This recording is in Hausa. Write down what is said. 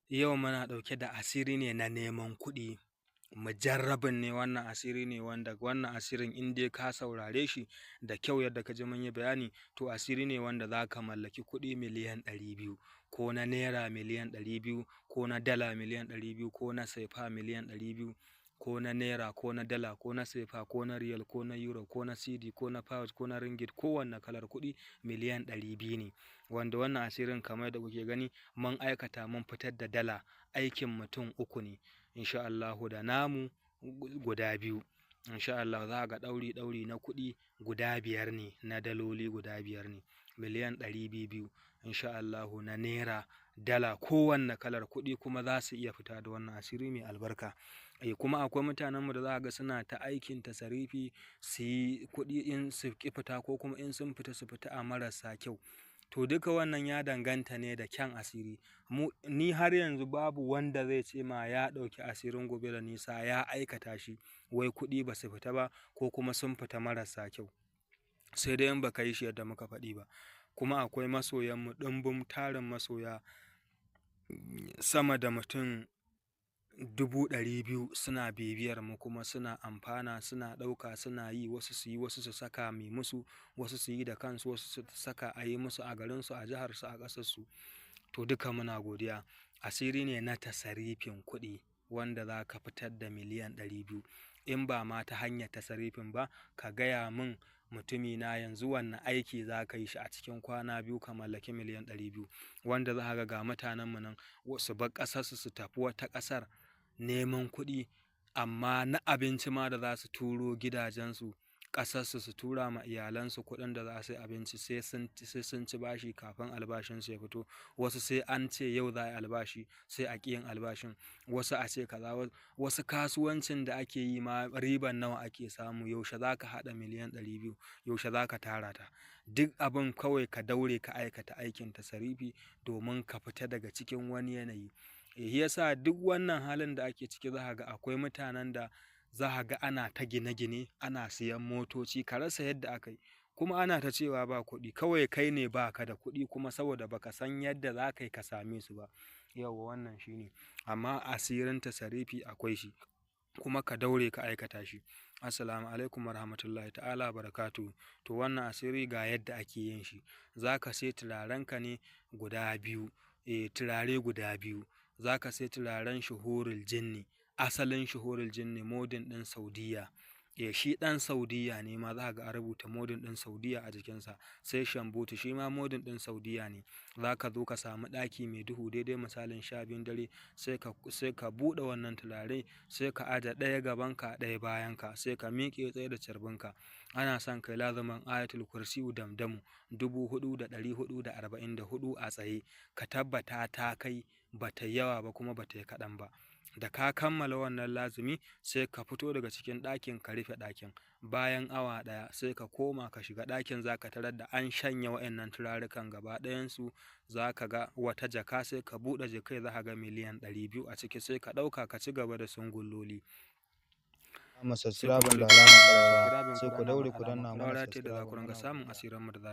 Yau muna ɗauke da asiri ne na neman kuɗi. Mujarrabin ne wannan asiri ne wanda wannan asirin in dai ka saurare shi da kyau yadda ka ji mun yi bayani, to asiri ne wanda za ka mallaki kuɗi miliyan 200, ko na naira miliyan 200, ko na dala miliyan 200, ko na sefa miliyan 200, ko na naira, ko na dala, ko na sefa, ko na riyal, ko na euro, ko na cedi, ko na pound, ko na ringgit, kowanne kalar kuɗi miliyan 200 ne. Wanda wannan asirin, kamar da kuke gani, mun aikata mun fitar da dala aikin mutum uku ne insha Allahu, da namu guda biyu insha Allah. Za ga ɗauri ɗauri na kuɗi guda biyar ne, na daloli guda biyar ne, miliyan 200 insha Allahu, na naira, dala, kowanne kalar kuɗi kuma za su iya fita da wannan asiri mai albarka. Kuma akwai mutanenmu da za ga suna ta aikin tasarifi, su yi kuɗi in su ƙi fita, ko kuma in sun fita su fita a marasa kyau. To duka wannan ya danganta ne da kyan asiri. Mu ni har yanzu babu wanda zai ce ma ya ɗauki asirin Gobe da Nisa ya aikata shi, wai kuɗi ba su fita ba ko kuma sun fita marasa kyau, sai dai in baka yi shi yadda muka faɗi ba. Kuma akwai masoyanmu, ɗumbin tarin masoya, sama da mutum 200,000 suna bibiyar mu kuma suna amfana, suna ɗauka suna yi, wasu su yi, wasu su saka mai musu, wasu su yi da kansu, wasu su saka a yi musu a garinsu, a jiharsu, a ƙasarsu. To duka muna godiya. Asiri ne na tasarifin kuɗi wanda za ka fitar da miliyan 200. In ba ma ta hanyar tasarifin ba, ka gaya min mutumina, yanzu wanne aiki za ka yi shi a cikin kwana 2 ka mallaki miliyan 200? Wanda za ka ga mutanenmu nan su bar ƙasarsu su tafi wata ƙasar neman kuɗi, amma na abinci ma da za su turo gidajensu, ƙasarsu, su tura ma iyalansu kuɗin da za su yi abinci, sai sun ci bashi kafin albashinsu ya fito. Wasu sai an ce yau za a yi albashi sai a ƙi yin albashin, wasu a ce kaza, wasu kasuwancin da ake yi ma riban nawa ake samu? Yaushe za ka haɗa miliyan 200? Yaushe za ka tara ta? Duk abin kawai ka daure ka aikata aikin tasarifi domin ka fita daga cikin wani yanayi. Shi yasa duk wannan halin da ake ciki, za ka ga akwai mutanen da za ka ga ana ta gine-gine, ana siyan motoci, ka rasa yadda aka yi, kuma ana ta cewa ba kuɗi. Kawai kai ne ba ka da kuɗi, kuma saboda baka san yadda za ka yi ka same su ba. Yauwa, wannan shi ne. Amma asirin tasarifi akwai shi, kuma ka daure ka aikata shi. Assalamu alaikum warahmatullahi ta'ala barakatuhu. To wannan asiri ga yadda ake yin shi. Za ka sai turarenka ne guda biyu, turare guda biyu. Za ka sai turaren Shuhurul Jinni, asalin Shuhurul Jinni, modin ɗin Saudiya. Shi ɗan Saudiya ne ma, za ka ga an rubuta modin ɗin Saudiya a jikinsa. Sai Shambutu, shi ma modin ɗin Saudiya ne. Za ka zo ka samu ɗaki mai duhu daidai misalin 12 dare, sai ka buɗe wannan turare, sai ka aje ɗaya gabanka, ɗaya bayanka, sai ka miƙe tsaye da carbinka. Ana son kai lazumin ayatul kursiyu damdamu 4444 a tsaye, ka tabbata ta kai, ba ta yawa ba kuma ba ta yi kaɗan ba. Da ka kammala wannan lazumi, sai ka fito daga cikin ɗakin, ka rufe ɗakin. Bayan awa ɗaya sai ka koma ka shiga ɗakin, za ka tarar da an shanye wa'annan turarukan gaba ɗayansu. Za ka ga wata jaka, sai ka buɗe jakai, za ka ga miliyan 200 a ciki, sai ka ɗauka ka ci gaba da sungulloli. Mu subscribe da alamar ƙararrawa, sai ku daure ku danna mana subscribe da za ku subscribe. ringa samun asiranmu da zarar